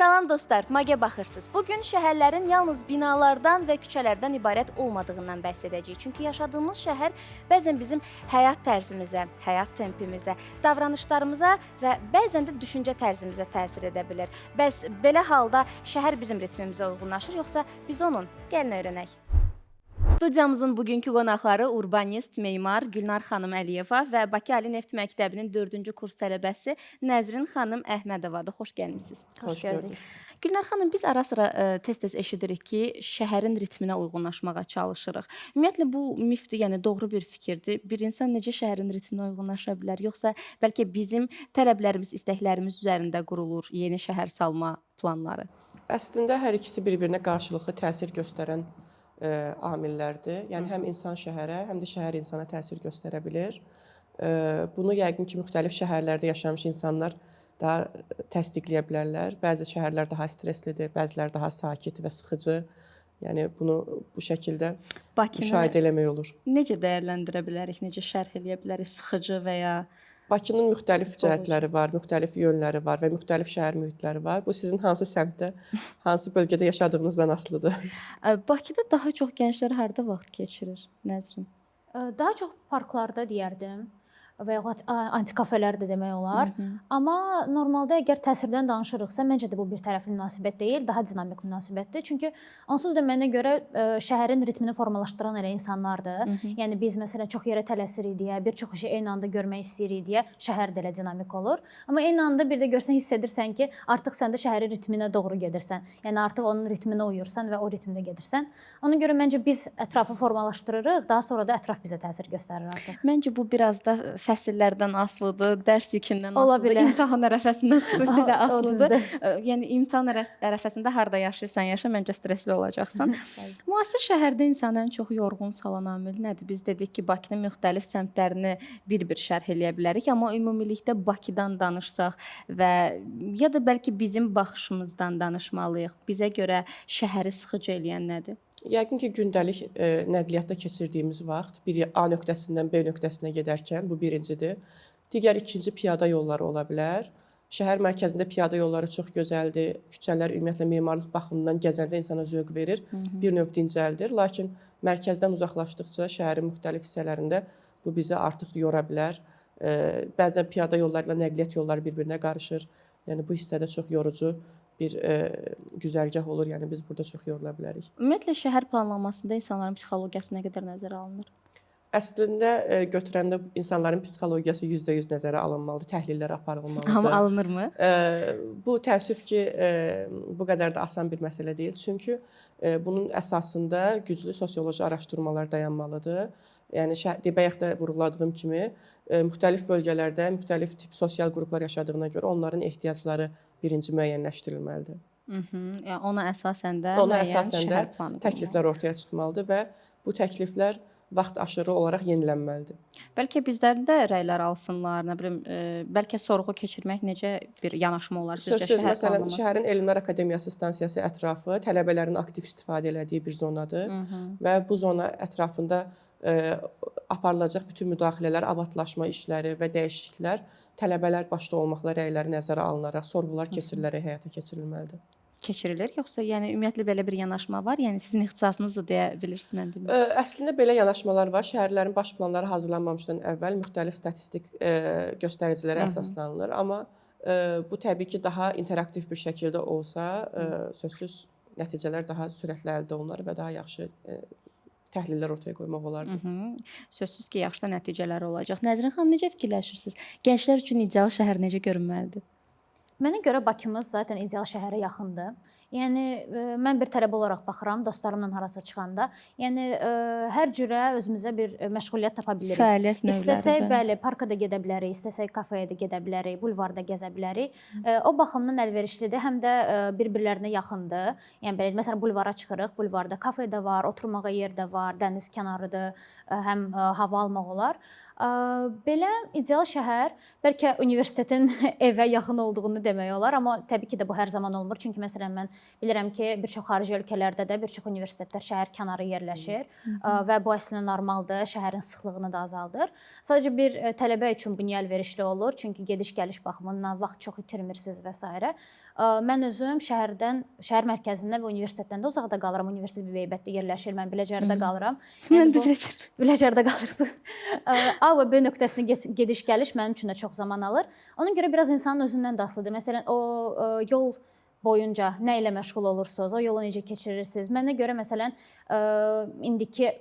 Salam dostlar, Magə baxırsınız. Bu gün şəhərlərin yalnız binalardan və küçələrdən ibarət olmadığından bəhs edəcəyik. Çünki yaşadığımız şəhər bəzən bizim həyat tərzimizə, həyat tempimizə, davranışlarımıza və bəzən də düşüncə tərzimizə təsir edə bilər. Bəs belə halda şəhər bizim ritmimizə uyğunlaşır, yoxsa biz onun? Gəlin öyrənək. Studiyamızın bugünkü qonaqları urbanist, memar Gülnar xanım Əliyeva və Bakı Ali Neft Məktəbinin 4-cü kurs tələbəsi Nəzrin xanım Əhmədovadır. Xoş gəlmisiniz. Xoş gördük. Gülnar xanım, biz ara-sıra tez-tez eşidirik ki, şəhərin ritminə uyğunlaşmağa çalışırıq. Ümumiyyətlə bu mifdir, yəni doğru bir fikirdir. Bir insan necə şəhərin ritminə uyğunlaşa bilər? Yoxsa bəlkə bizim tələblərimiz, istəklərimiz üzərində qurulur yeni şəhər salma planları? Əslində hər ikisi bir-birinə qarşılıqlı təsir göstərən amillərdir. Yəni həm insan şəhərə, həm də şəhər insana təsir göstərə bilir. Bunu yəqin ki, müxtəlif şəhərlərdə yaşamış insanlar daha təsdiqləyə bilərlər. Bəzi şəhərlər daha stresslidir, bəziləri daha sakit və sıxıcı. Yəni bunu bu şəkildə Bakını müşahidə eləmək olur. necə dəyərləndirə bilərik, necə şərh eləyə bilərik? Sıxıcı və ya Bakının müxtəlif cəhətləri var, müxtəlif yönləri var və müxtəlif şəhər mühitləri var. Bu sizin hansı səmtdə, hansı bölgədə yaşadığınızdan asılıdır. Bakıda daha çox gənclər harda vaxt keçirir, Nəzrin? Daha çox parklarda deyərdim və yaxud antikafelər də demək olar. Amma normalda əgər təsirdən danışırıqsa, məncə də bu bir tərəfli münasibət deyil, daha dinamik münasibətdir. Çünki onsuz da mənə görə şəhərin ritmini formalaşdıran elə insanlardır. Yəni biz məsələn çox yerə tələsirik deyə, bir çox işi eyni anda görmək istəyirik deyə şəhər də elə dinamik olur. Amma eyni anda bir də görsən hiss edirsən ki, artıq sən də şəhərin ritminə doğru gedirsən. Yəni artıq onun ritminə uyursan və o ritmdə gedirsən. Ona görə məncə biz ətrafı formalaşdırırıq, daha sonra da ətraf bizə təsir göstərir artıq. Məncə bu biraz da fəsillərdən asılıdır, dərs yükündən Ola asılıdır, bilər. imtahan ərəfəsindən xüsusilə O asılıdır. düzdür. Yəni imtahan ərəfəsində harda yaşayırsan yaşa, məncə stressli olacaqsan. Müasir şəhərdə insanı ən çox yorğun salan amil nədir? Biz dedik ki, Bakının müxtəlif səmtlərini bir-bir şərh eləyə bilərik, amma ümumilikdə Bakıdan danışsaq və ya da bəlkə bizim baxışımızdan danışmalıyıq. Bizə görə şəhəri sıxıcı eləyən nədir? Yəqin ki, gündəlik nəqliyyatda keçirdiyimiz vaxt bir A nöqtəsindən B nöqtəsinə gedərkən bu birincidir. Digər ikinci piyada yolları ola bilər. Şəhər mərkəzində piyada yolları çox gözəldir. Küçələr ümumiyyətlə memarlıq baxımından gəzəndə insana zövq verir. Bir növ dincəldir. Lakin mərkəzdən uzaqlaşdıqca şəhərin müxtəlif hissələrində bu bizi artıq yora bilər. Bəzən piyada yolları ilə nəqliyyat yolları bir-birinə qarışır. Yəni bu hissədə çox yorucu bir güzərgah olur. Yəni biz burada çox yorula bilərik. Ümumiyyətlə şəhər planlamasında insanların psixologiyası nə qədər nəzərə alınır? Əslində götürəndə insanların psixologiyası 100% nəzərə alınmalıdır, təhlillər aparılmalıdır. Amma alınırmı? Bu təəssüf ki, bu qədər də asan bir məsələ deyil. Çünki bunun əsasında güclü sosioloji araşdırmalar dayanmalıdır. Yəni bayaq da vurğuladığım kimi, müxtəlif bölgələrdə müxtəlif tip sosial qruplar yaşadığına görə onların ehtiyacları birinci müəyyənləşdirilməlidir. Yəni ona əsasən də Ona müəyyən əsasən də şəhər planı qurulmalıdır. təkliflər ortaya çıxmalıdır və bu təkliflər vaxt aşırı olaraq yenilənməlidir. Bəlkə bizdən də rəylər alsınlar, nə bilim, bəlkə sorğu keçirmək necə bir yanaşma olar sizcə Sözsüz, şəhər məsələn, planlaması? şəhərin Elmlər Akademiyası stansiyası ətrafı tələbələrin aktiv istifadə elədiyi bir zonadır və bu zona ətrafında aparılacaq bütün müdaxilələr, abadlaşma işləri və dəyişikliklər tələbələr başda olmaqla rəyləri nəzərə alınaraq, sorğular keçirilərək həyata keçirilməlidir. Keçirilir, yoxsa yəni ümumiyyətlə belə bir yanaşma var? Yəni sizin ixtisasınızdır deyə bilirsiniz, mən bilmirəm. Əslində belə yanaşmalar var. Şəhərlərin baş planları hazırlanmamışdan əvvəl müxtəlif statistik göstəricilərə əsaslanılır, amma bu təbii ki, daha interaktiv bir şəkildə olsa, sözsüz nəticələr daha sürətli əldə olunar və daha yaxşı təhlillər ortaya qoymaq olardı. Sözsüz ki, yaxşı da nəticələri olacaq. Nəzrin xanım, necə fikirləşirsiniz? Gənclər üçün ideal şəhər necə görünməlidir? Mənə görə Bakımız zaten ideal şəhərə yaxındır. Yəni mən bir tələbə olaraq baxıram dostlarımla harasa çıxanda. Yəni hər cürə özümüzə bir məşğuliyyət tapa bilirik. Fəaliyyət növləri. İstəsək, bəli, parka da gedə bilərik, istəsək kafeyə də gedə bilərik, bulvarda gəzə bilərik. O baxımdan əlverişlidir, həm də bir-birlərinə yaxındır. Yəni belə, məsələn, bulvara çıxırıq, bulvarda kafe də var, oturmağa yer də var, dəniz kənarıdır, həm hava almaq olar. Belə ideal şəhər bəlkə universitetin evə yaxın olduğunu demək olar, amma təbii ki də bu hər zaman olmur. Çünki məsələn mən bilirəm ki, bir çox xarici ölkələrdə də bir çox universitetlər şəhər kənarı yerləşir və bu əslində normaldır, şəhərin sıxlığını da azaldır. Sadəcə bir tələbə üçün bu niyə əlverişli olur? Çünki gediş-gəliş baxımından vaxt çox itirmirsiniz və s. Mən özüm şəhərdən, şəhər mərkəzindən və universitetdən də uzaqda qalıram. Universitet Bibiheybətdə yerləşir, mən Biləcərdə qalıram. Mən də Biləcərdə. Biləcərdə qalırsınız. A və B nöqtəsinə gediş-gəliş mənim üçün də çox zaman alır. Ona görə biraz insanın özündən də asılıdır. Məsələn, o yol boyunca nə ilə məşğul olursunuz, o yolu necə keçirirsiniz? Mənə görə məsələn, indiki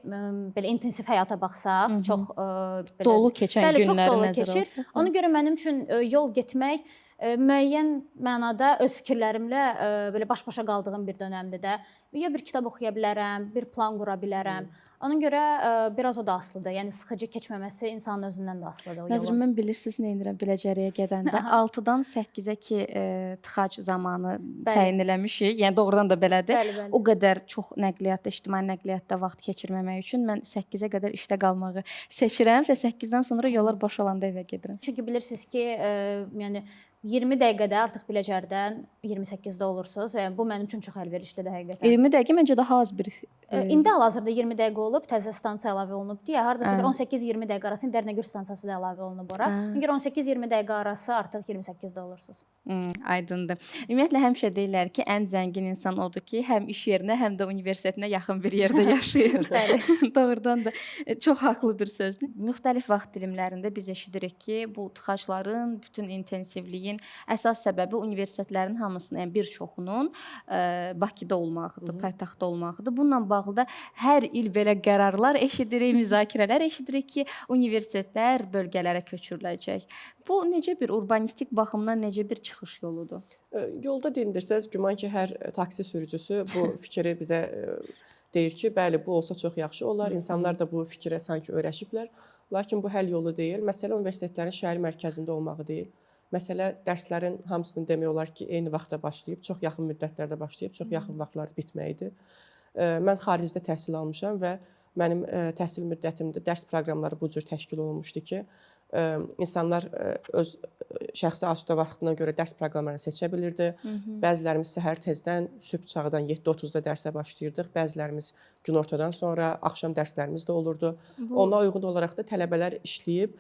belə intensiv həyata baxsaq, çox belə dolu keçən bəli, çox günləri dolu nəzərə keçir. alsaq. Ona görə mənim üçün yol getmək müəyyən mənada öz fikirlərimlə belə baş-başa qaldığım bir dönəmdir də. Ya bir kitab oxuya bilərəm, bir plan qura bilərəm. Ona görə biraz o da asılıdır. Yəni sıxıcı keçməməsi insanın özündən də asılıdır o Nəzrin, yolun. mən bilirsiniz nə edirəm Biləcəriyə gedəndə? 6-dan 8-ə ki tıxac zamanı təyin eləmişik. Yəni doğrudan da belədir. Bəli, bəli. O qədər çox nəqliyyatda, ictimai nəqliyyatda vaxt keçirməmək üçün mən 8-ə qədər işdə qalmağı seçirəm və 8-dən sonra yollar boş olanda evə gedirəm. Çünki bilirsiniz ki, yəni 20 dəqiqədə artıq Biləcərdən 28-də olursunuz və bu mənim üçün çox əlverişlidir həqiqətən. 20 dəqiqə məncə daha az bir İndi hal-hazırda 20 dəqiqə olub, təzə stansiya əlavə olunub deyə, hardasa bir 18-20 dəqiqə arası Dərnəgül stansiyası da əlavə olunub ora. Ona görə 18-20 dəqiqə arası artıq 28-də olursunuz. Aydındır. Ümumiyyətlə həmişə deyirlər ki, ən zəngin insan odur ki, həm iş yerinə, həm də universitetinə yaxın bir yerdə yaşayır. Bəli. Doğrudan da çox haqlı bir sözdür. Müxtəlif vaxt dilimlərində biz eşidirik ki, bu tıxacların, bütün intensivliyin əsas səbəbi universitetlərin hamısının, yəni bir çoxunun Bakıda olmağıdır, paytaxtda olmağıdır. Bununla bağlı da hər il belə qərarlar eşidirik, müzakirələr eşidirik ki, universitetlər bölgələrə köçürüləcək. Bu necə bir urbanistik baxımdan necə bir çıxış yoludur? Yolda dindirsəz, güman ki, hər taksi sürücüsü bu fikri bizə deyir ki, bəli, bu olsa çox yaxşı olar. İnsanlar da bu fikrə sanki öyrəşiblər. Lakin bu həll yolu deyil. Məsələ universitetlərin şəhər mərkəzində olmağı deyil. Məsələ dərslərin hamısını demək olar ki, eyni vaxtda başlayıb, çox yaxın müddətlərdə başlayıb, çox yaxın vaxtlarda bitməyidir. Mən xaricdə təhsil almışam və mənim təhsil müddətimdə dərs proqramları bu cür təşkil olunmuşdu ki, insanlar öz şəxsi asudə vaxtına görə dərs proqramlarını seçə bilirdi. Bəzilərimiz səhər tezdən, sübh çağıdan 7:30-da dərsə başlayırdıq. Bəzilərimiz günortadan sonra, axşam dərslərimiz də olurdu. Ona uyğun olaraq da tələbələr işləyib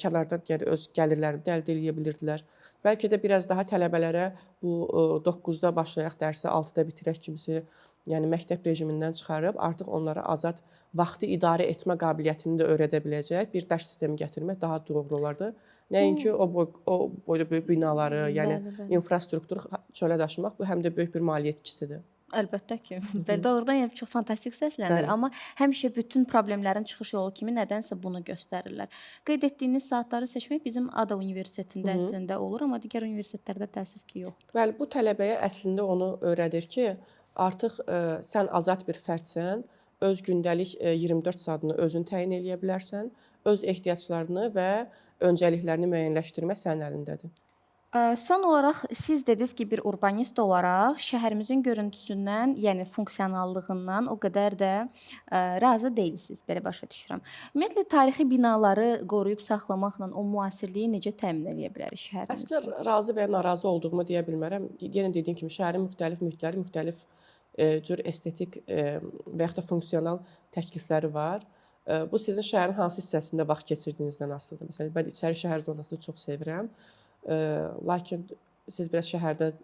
kənardan, yəni öz gəlirlərini də əldə edə bilirdilər. Bəlkə də biraz daha tələbələrə bu 9-da başlayaq dərsi, 6-da bitirək kimisi, yəni məktəb rejimindən çıxarıb artıq onlara azad vaxtı idarə etmə qabiliyyətini də öyrədə biləcək bir dərs sistemi gətirmək daha doğru olardı. Nəinki o boyda böyük binaları, yəni infrastrukturu çölə daşımaq, bu həm də böyük bir maliyyə itkisidir. Əlbəttə ki. Və doğrudan yəni çox fantastik səslənir, Bəli. amma həmişə bütün problemlərin çıxış yolu kimi nədənsə bunu göstərirlər. Qeyd etdiyiniz saatları seçmək bizim ADA Universitetində əslində olur, amma digər universitetlərdə təəssüf ki, yoxdur. Bəli, bu tələbəyə əslində onu öyrədir ki, artıq sən azad bir fərdsən, öz gündəlik 24 saatını özün təyin eləyə bilərsən, öz ehtiyaclarını və öncəliklərini müəyyənləşdirmək sənin əlindədir. Son olaraq siz dediniz ki, bir urbanist olaraq şəhərimizin görüntüsündən, yəni funksionallığından o qədər də razı deyilsiniz, belə başa düşürəm. Ümumiyyətlə tarixi binaları qoruyub saxlamaqla o müasirliyi necə təmin eləyə bilərik şəhərimizdə? Əslində razı və ya narazı olduğumu deyə bilmərəm. Yenə dediyim kimi şəhərin müxtəlif mühitləri, müxtəlif cür estetik və yaxud da funksional təklifləri var. Bu sizin şəhərin hansı hissəsində vaxt keçirdiyinizdən asılıdır. Məsələn, mən içəri şəhər zonasını çox sevirəm. Lakin siz biraz şəhərdən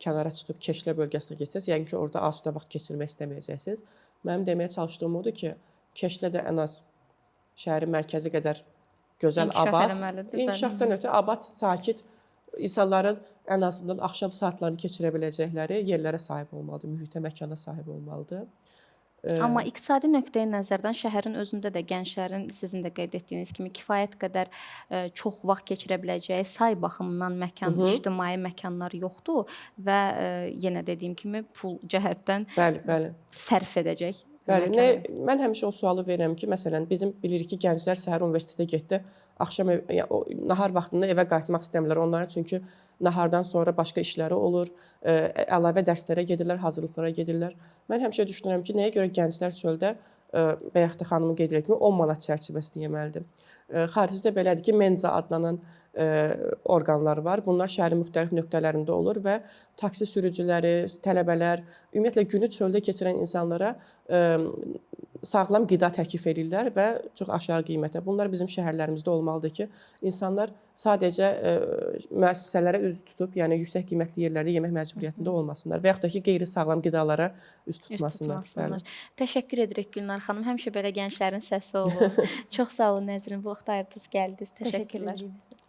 kənara çıxıb Keşlə bölgəsinə getsəz, yəqin ki, orada asudə vaxt keçirmək istəməyəcəksiniz. Mənim deməyə çalışdığım odur ki, Keşlə də ən az şəhərin mərkəzi qədər gözəl, İnkişaf abad, eləməlidir, bəli. İnkişafdan ötə abad, sakit, insanların ən azından axşam saatlarını keçirə biləcəkləri yerlərə sahib olmalıdır, mühitə, məkana sahib olmalıdır. Amma iqtisadi nöqteyi nəzərdən şəhərin özündə də gənclərin sizin də qeyd etdiyiniz kimi kifayət qədər çox vaxt keçirə biləcəyi say baxımından məkan, ictimai məkanlar yoxdur və yenə dediyim kimi pul cəhətdən Bəli, bəli. sərf edəcək. Bəli, mən həmişə o sualı verirəm ki, məsələn, bizim bilirik ki, gənclər səhər universitetə getdi, axşam yəni, nahar vaxtında evə qayıtmaq istəmirlər. Onların çünki nahardan sonra başqa işləri olur, əlavə dərslərə gedirlər, hazırlıqlara gedirlər. Mən həmişə düşünürəm ki, nəyə görə gənclər çöldə, bayaq da xanımın qeyd etdiyi kimi 10 manat çərçivəsində yeməlidir. Xaricdə belədir ki, menza adlanan orqanlar var. Bunlar şəhərin müxtəlif nöqtələrində olur və taksi sürücüləri, tələbələr, ümumiyyətlə günü çöldə keçirən insanlara sağlam qida təklif eləyirlər və çox aşağı qiymətə. Bunlar bizim şəhərlərimizdə olmalıdır ki, insanlar sadəcə müəssisələrə üz tutub, yəni yüksək qiymətli yerlərdə yemək məcburiyyətində olmasınlar və yaxud da ki, qeyri-sağlam qidalara üz tutmasınlar. Üz tutmasınlar. Təşəkkür edirik Gülnar xanım. Həmişə belə gənclərin səsi olun. Çox sağ olun Nəzrin, bu vaxt ayırdınız, gəldiniz. Təşəkkürlər. Təşəkkür edirik.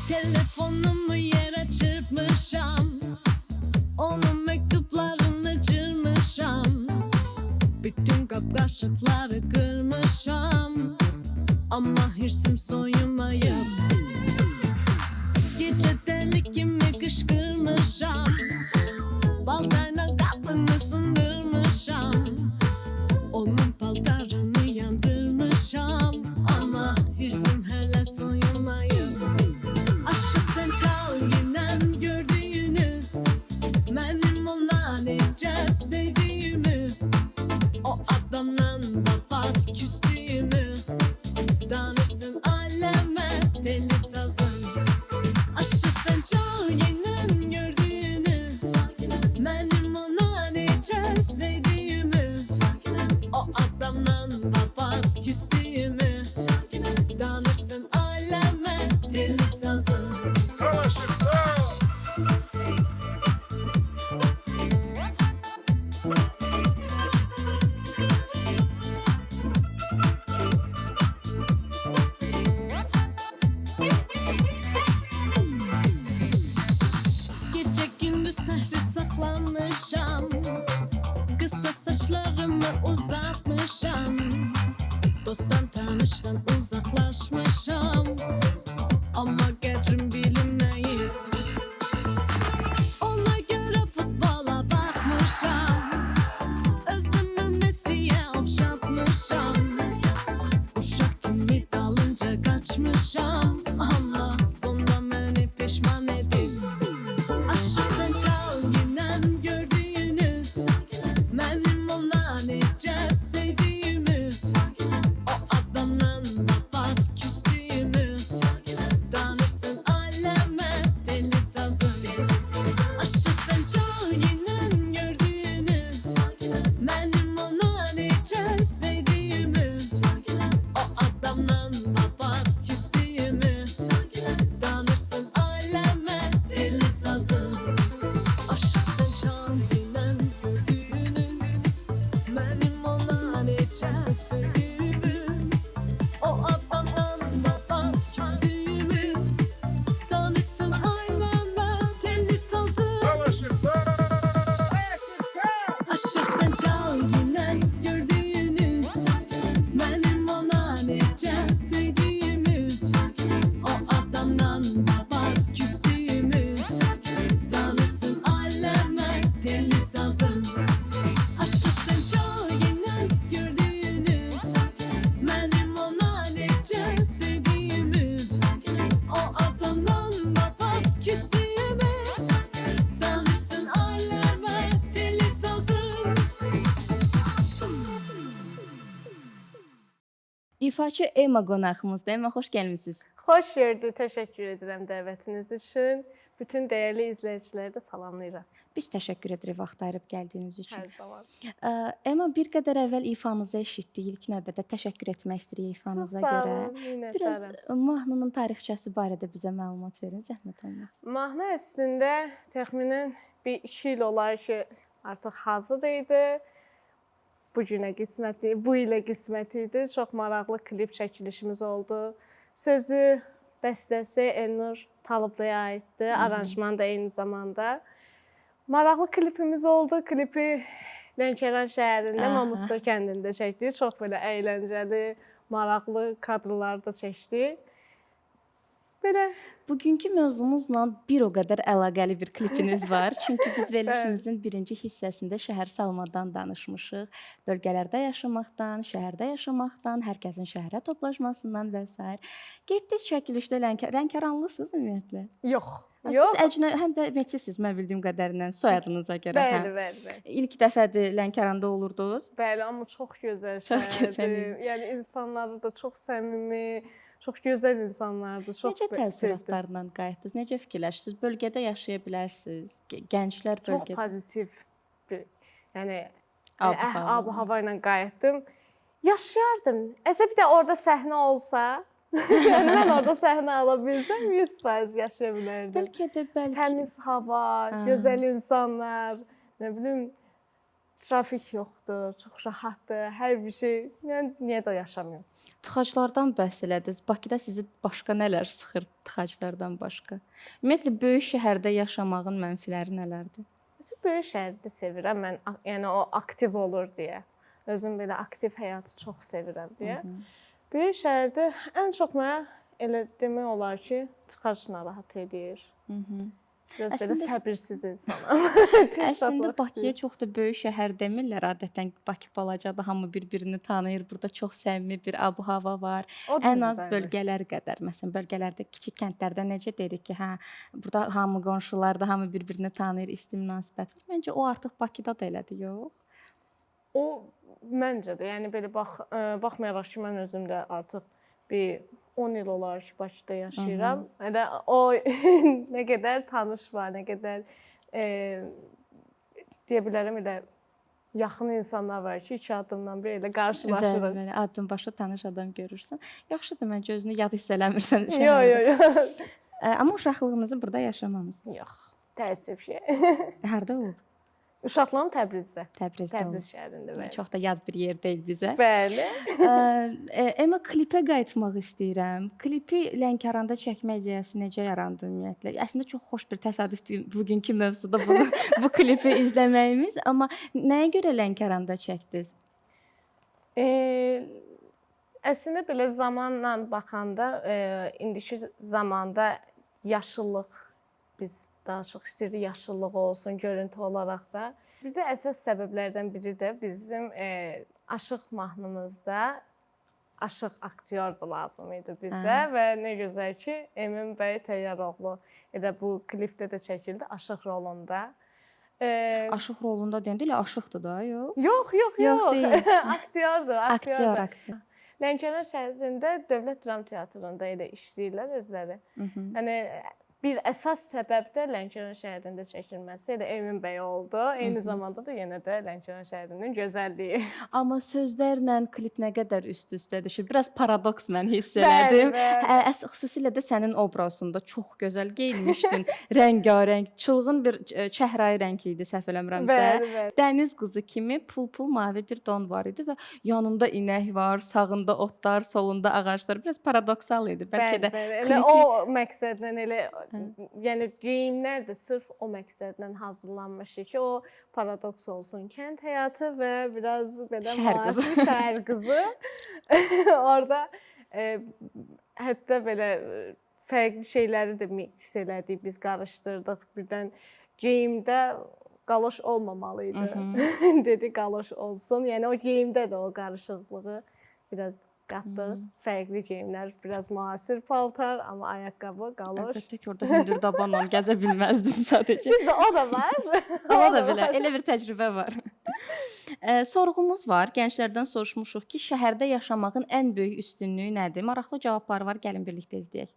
Telefonumu yere çırpmışam, onun mektuplarını cırmışam, bütün kapkaşıkları kırmışam, ama hırsım soyumayıp gece deli kimi kışkırmışam, baltayla kapını sındırmışam, onun paltarını yandırmışam, ama hırsım hele soyumayıp. Aşı sen çal yinen gördüğünü, benim ona nece sevdiğimi, o adamdan vapat küstüğümü, danırsın aleme deli sazın. Aşı sen çal yinen gördüğünü, benim ona nece sevdiğimi, o adamdan vapat küstüğümü, danırsın aleme deli sazın. Gece gündüz pehri saklamışam, kısa saçlarımı uzatmışam, dosttan tanıştan uzaklaşmışam, ama qədrim bilinməyib. Ona göre futbola bakmışam, özümü Messi'ye oxşatmışam, uşaq kimi dalınca kaçmışam, ama sonra məni peşman edib. Aşı sen çal yinen gördüğünü, benim ona necə sevdiyimi, o adamdan vapat küstüğümü, danırsın aleme deli sazın. Aşı sen çal yinen gördüğünü, benim ona necə sevdiyimi, o adamdan vapat küstüğümü, danırsın aleme deli sazın. Aşıqdan çal yinen gördüyünü, benim ona necə sevdiyimi, o adamdan vapat küstüyümü, danırsın aleme deli sazın. Aşıqsan çal yinen gördüyünü, benim ona necə sevdiyimi, o adamdan vapat küstüyümü, danırsın aleme deli sazın. Aşıqsan çal yinen gördüyünü, benim ona necə sevdiyimi, o adamdan vapat küstüyümü, danırsın aleme deli sazın. İfaçı Emma qonağımızdır. Emma, xoş gəlmisiniz. Xoş gördük. Təşəkkür edirəm dəvətiniz üçün. Bütün dəyərli izləyiciləri də salamlayıram. Biz təşəkkür edirik vaxt ayırıb gəldiyiniz üçün. Hər zaman. Emma, bir qədər əvvəl ifanızı eşitdik. İlk növbədə təşəkkür etmək istəyirik ifanıza Çox sağ görə. olun, minnətdaram. Biraz mahnının tarixçəsi barədə bizə məlumat verin, zəhmət olmasa. Mahnı əslində təxminən bir 2 il olar ki, artıq hazır idi. Bu günə qismət, bu ilə qismət idi. Çox maraqlı klip çəkilişimiz oldu. Sözü, bəstəsi Elnur Talıblıya aiddir, aranjman da eyni zamanda. Maraqlı klipimiz oldu. Klipi Lənkəran şəhərində, Mamustor kəndində çəkdik. Çox belə əyləncəli, maraqlı kadrlar da çəkdik. Belə. Bugünkü mövzumuzla bir o qədər əlaqəli bir klipiniz var. Çünki biz verilişimizin birinci hissəsində şəhər salmadan danışmışıq. Bölgələrdə yaşamaqdan, şəhərdə yaşamaqdan, hər kəsin şəhərə toplaşmasından və sair. Getdiniz çəkilişdə Lənkəranlısınız ümumiyyətlə? Yox. Siz Yox. əcnəbi, həm də metisisiz mən bildiyim qədərindən soyadınıza görə. Bəli, hə. bəli, bəli. İlk dəfədir Lənkəranda olurdunuz. Bəli, amma çox gözəl Çox şəhərdir. gözəl idi. Yəni insanları da çox səmimi, çox gözəl insanlardır. Çox Necə sevdim. təəssüratlarla qayıtdınız? Necə fikirləşirsiniz? Bölgədə yaşaya bilərsiniz? Gənclər Çox bölgədə. pozitiv bir, yəni Ab-hava. ab-hava ilə qayıtdım. Yaşayardım. Əsə bir də orada səhnə olsa, yəni mən orada səhnə ala bilsəm 100% yaşaya bilərdim. Bəlkə də bəlkə Təmiz hava, Hə. gözəl insanlar, nə bilim trafik yoxdur, çox rahatdır, hər bir şey. Yəni niyə də yaşamayım? Tıxaclardan bəhs elədiniz. Bakıda sizi başqa nələr sıxır tıxaclardan başqa? Ümumiyyətlə böyük şəhərdə yaşamağın mənfiləri nələrdir? Məsələn, böyük şəhərdə sevirəm mən, yəni o aktiv olur deyə. Özüm belə aktiv həyatı çox sevirəm deyə. Böyük şəhərdə ən çox mənə elə demək olar ki, tıxac narahat edir. Biraz belə Əslində- səbirsiz insanam. Tez Əslində şatlıq Bakıya istəyirəm. çox da böyük şəhər demirlər. Adətən Bakı balacadır, hamı bir-birini tanıyır. Burada çox səmimi bir ab-hava var. O Ən düzdür, az bəli. bölgələr qədər. Məsələn, bölgələrdə, kiçik kəndlərdə necə deyirik ki, hə, burada hamı qonşulardır, hamı bir-birini tanıyır, isti münasibət var. Məncə o artıq Bakıda da elədir, yox? O məncə də, yəni belə baxmayaraq ki, mən özüm də artıq bir 10 il olar ki, Bakıda yaşayıram. Elə o nə qədər tanış var, nə qədər deyə bilərəm elə yaxın insanlar var ki, iki addımdan bir elə qarşılaşırıq. Bəli, bəli, addımbaşı tanış adam görürsən. Yaxşıdır, məncə özünü yad hiss eləmirsən Yox, şəhərdə. yox, yox. Amma uşaqlığınızı burada yaşamamısınız. Yox, təəssüf ki. Harda olub? Uşaqlığım Təbrizdə. Təbrizdə Təbriz olub. şəhərində, bəli. Çox da yad bir yer deyil bizə. Bəli. Emma, klipə qayıtmaq istəyirəm. Klipi Lənkəranda çəkmə ideyası necə yarandı ümumiyyətlə? Əslində çox xoş bir təsadüfdür bugünkü mövzuda bu klipi izləməyimiz, amma nəyə görə Lənkəranda çəkdiniz? Əslində belə zamanla baxanda, indiki zamanda yaşıllıq biz daha çox istəyirik, yaşıllıq olsun görüntü olaraq da. Bir də əsas səbəblərdən biri də bizim aşıq mahnımızda aşıq aktyor da lazım idi bizə və nə gözəl ki, Emin bəy Təyyaroğlu elə bu klipdə də çəkildi aşıq rolunda. Aşıq rolunda deyəndə elə aşıqdır da, yox? Yox, yox, Yox, yox. deyil. Aktyordur, Aktyor, aktyordur. aktyor. Lənkəran şəhərində Dövlət Dram Teatrında elə işləyirlər özləri. Yəni bir əsas səbəb də Lənkəran şəhərində çəkilməsi elə Emin bəy oldu. Eyni zamanda da yenə də Lənkəran şəhərinin gözəlliyi. Amma sözlərlə klip nə qədər üst-üstə düşür. Biraz paradoks mən hiss elədim. Bəli, bəli. Xüsusilə də sənin obrazında çox gözəl geyinmişdin. Rəngarəng, çılğın bir çəhrayı rəngli idi səhv eləmirəmsə. Bəli, bəli. Dəniz qızı kimi pul-pul mavi bir don var idi və yanında inək var, sağında otlar, solunda ağaclar. Biraz paradoksal idi. Bəlkə də Bəli, bəli. Elə klipi o məqsədlə elə yəni geyimlər də sırf o məqsədlə hazırlanmışdı ki, o paradoks olsun. Kənd həyatı və biraz belə Şəhər qızı. müasir şəhər qızı. Orada hətta belə fərqli şeyləri də mix elədik, biz qarışdırdıq. Birdən geyimdə qaloş olmamalı idi. Dedi qaloş olsun. Yəni o geyimdə də o qarışıqlığı biraz qatdıq. Fərqli geyimlər, biraz müasir paltar, amma ayaqqabı, qaloş. Əlbəttə ki, orada hündür dabanla gəzə bilməzdin sadəcə. Düzdür, o da var. Ola da bilər. Elə bir təcrübə var. Sorğumuz var. Gənclərdən soruşmuşuq ki, şəhərdə yaşamağın ən böyük üstünlüyü nədir? Maraqlı cavablar var. Gəlin birlikdə izləyək.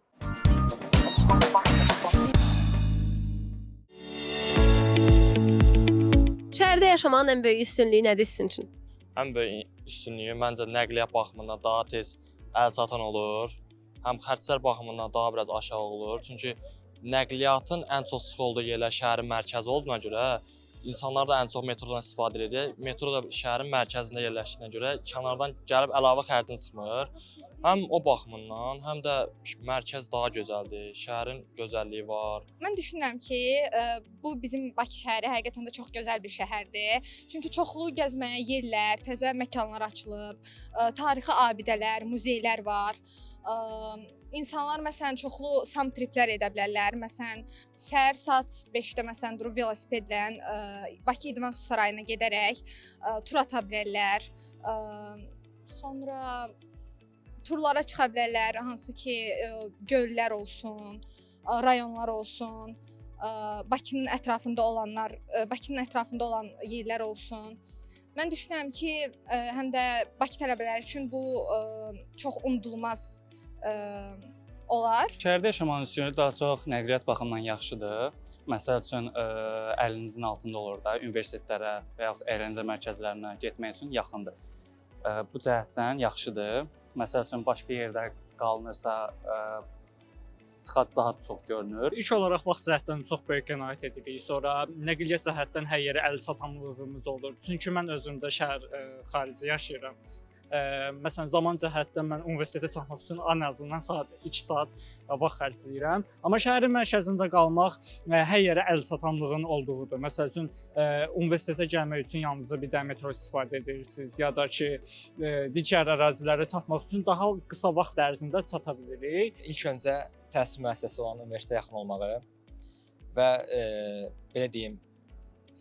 Şəhərdə yaşamağın ən böyük üstünlüyü nədir sizin üçün? Ən böyük üstünlüyü məncə nəqliyyat baxımından daha tez əlçatan olur. Həm xərclər baxımından daha biraz aşağı olur. Çünki nəqliyyatın ən çox sıx olduğu yerlər şəhərin mərkəzi olduğuna görə insanlar da ən çox metrodan istifadə edir. Metro da şəhərin mərkəzində yerləşdiyinə görə kənardan gəlib əlavə xərcin çıxmır. Həm o baxımından, həm də mərkəz daha gözəldir. Şəhərin gözəlliyi var. Mən düşünürəm ki, bu bizim Bakı şəhəri həqiqətən də çox gözəl bir şəhərdir. Çünki çoxlu gəzməyə yerlər, təzə məkanlar açılıb, tarixi abidələr, muzeylər var. İnsanlar məsələn çoxlu sam triplər edə bilərlər. Məsələn, səhər saat 5-də məsələn durub velosipedlə Bakı İdman Su Sarayına gedərək tur ata bilərlər. Sonra turlara çıxa bilərlər, hansı ki göllər olsun, rayonlar olsun, Bakının ətrafında olanlar, Bakının ətrafında olan yerlər olsun. Mən düşünürəm ki, həm də Bakı tələbələri üçün bu çox unudulmaz olar. Şəhərdə yaşamanın üstünlüyü daha çox nəqliyyat baxımından yaxşıdır. Məsəl üçün əlinizin altında olur da, universitetlərə və yaxud əyləncə mərkəzlərinə getmək üçün yaxındır. Bu cəhətdən yaxşıdır. Məsəl üçün başqa yerdə qalınırsa, tıxac daha çox görünür. İlk olaraq vaxt cəhətdən çox böyük qənaət edirik. Sonra nəqliyyat cəhətdən hər yerə əl çatanlığımız olur. Çünki mən özüm də şəhər xarici yaşayıram. Məsələn, zaman cəhətdən mən universitetə çatmaq üçün ən azından saat 2 saat vaxt xərcləyirəm. Amma şəhərin mərkəzində qalmaq hər yerə əl çatanlığın olduğudur. Məsəl üçün, universitetə gəlmək üçün yalnızca bir dənə metro istifadə edirsiniz ya da ki, digər ərazilərə çatmaq üçün daha qısa vaxt ərzində çata bilirik. İlk öncə təhsil müəssisəsi olan universitetə yaxın olmağı və belə deyim,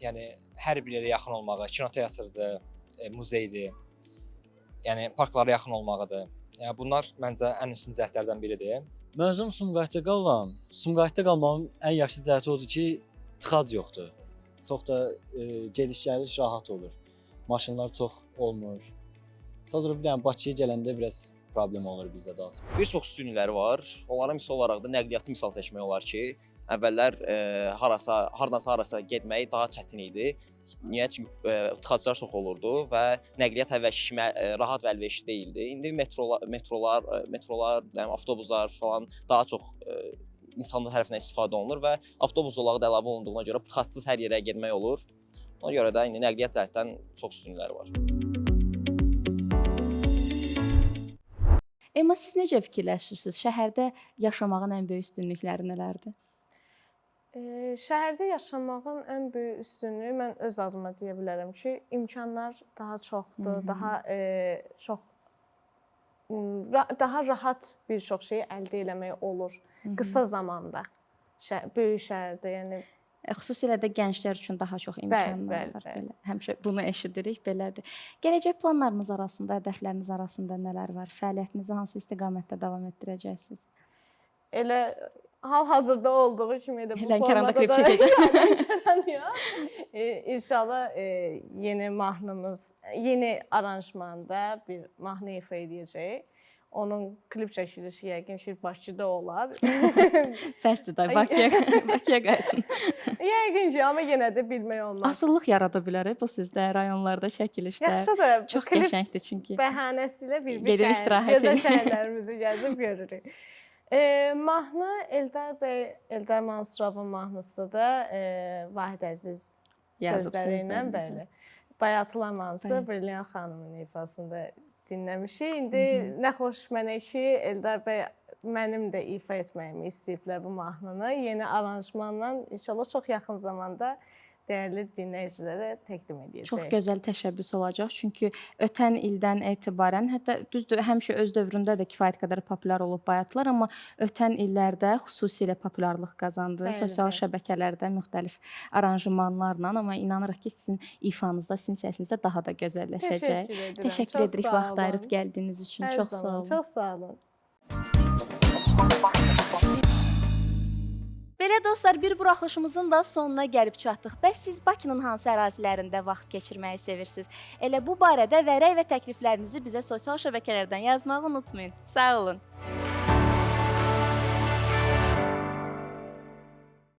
yəni hər bir yerə yaxın olmağı, kinoteatrdır, muzeydir, yəni parklara yaxın olmağıdır. Yəni bunlar məncə ən üstün cəhətlərdən biridir. Mən özüm Sumqayıtda qalıram. Sumqayıtda qalmağın ən yaxşı cəhəti odur ki, tıxac yoxdur. Çox da gediş-gəliş rahat olur. Maşınlar çox olmur. Sadəcə bir dənə Bakıya gələndə biraz problem olur bizdə daha çox. Bir çox üstünlükləri var. Onlara misal olaraq da nəqliyyatı misal çəkmək olar ki, əvvəllər hardansa harasa getmək daha çətin idi. Niyə? Çünki tıxaclar çox olurdu və nəqliyyat əvvəlki kimi rahat və əlverişli deyildi. İndi metrolar, yəni avtobuslar falan daha çox insanlar tərəfindən istifadə olunur və avtobus zolağı da əlavə olunduğuna görə tıxacsız hər yerə getmək olur. Ona görə də indi nəqliyyat cəhətdən çox üstünlükləri var. Emma, siz necə fikirləşirsiniz? Şəhərdə yaşamağın ən böyük üstünlükləri nələrdir? Şəhərdə yaşamağın ən böyük üstünlüyü mən öz adıma deyə bilərəm ki, imkanlar daha çoxdur, daha çox daha rahat bir çox şeyi əldə eləmək olur qısa zamanda. Böyük şəhərdə, yəni xüsusilə də gənclər üçün daha çox imkanlar var. Belə. Həmişə bunu eşidirik, belədir. Gələcək planlarınız arasında, hədəfləriniz arasında nələr var? Fəaliyyətinizi hansı istiqamətdə davam etdirəcəksiniz? Elə hal-hazırda olduğu kimi elə bu Lənkəranda formada klip da çəkəcək. Lənkəran ya. İnşallah yeni mahnımız, yeni aranjmanda bir mahnı ifa edəcəyik. Onun klip çəkilişi yəqin ki, Bakıda olar. Fəsdir day, Bakıya qayıdın. Yəqin ki, amma yenə də bilmək olmaz. Asılılıq yarada bilər bu sizdə, rayonlarda, çəkilişdə. Yaxşıdır. Çox qəşəngdir çünki. Bəhanəsi ilə bir Gedib istirahət gözəl edin. şəhərlərimizi gəzib görürük. Mahnı Eldar bəy, Eldar Mansurovun mahnısıdır. Vahid Əziz sözləri ilə, bəli. Bayatılar mahnısı Brilliant xanımın ifasında dinləmişik. İndi nə xoş mənə ki, Eldar bəy mənim də ifa etməyimi istəyiblər bu mahnını. Yeni aranjmanla inşallah çox yaxın zamanda dəyərli dinləyicilərə təqdim edəcəyik. Çox gözəl təşəbbüs olacaq. Çünki ötən ildən etibarən, hətta düzdür, həmişə öz dövründə də kifayət qədər populyar olub bayatılar, amma ötən illərdə xüsusilə populyarlıq qazandı. Bəli, Sosial bəli. şəbəkələrdə müxtəlif aranjmanlarla, amma inanırıq ki, sizin ifanızda, sizin səsinizdə daha da gözəlləşəcək. Təşəkkür edirəm. Təşəkkür Çox edirik sağ vaxt ayırıb olun. gəldiyiniz üçün. Hər Çox sağ zaman. olun. Çox sağ olun. Belə dostlar, bir buraxılışımızın da sonuna gəlib çatdıq. Bəs siz Bakının hansı ərazilərində vaxt keçirməyi sevirsiniz? Elə bu barədə və rəy və təkliflərinizi bizə sosial şəbəkələrdən yazmağı unutmayın. Sağ olun.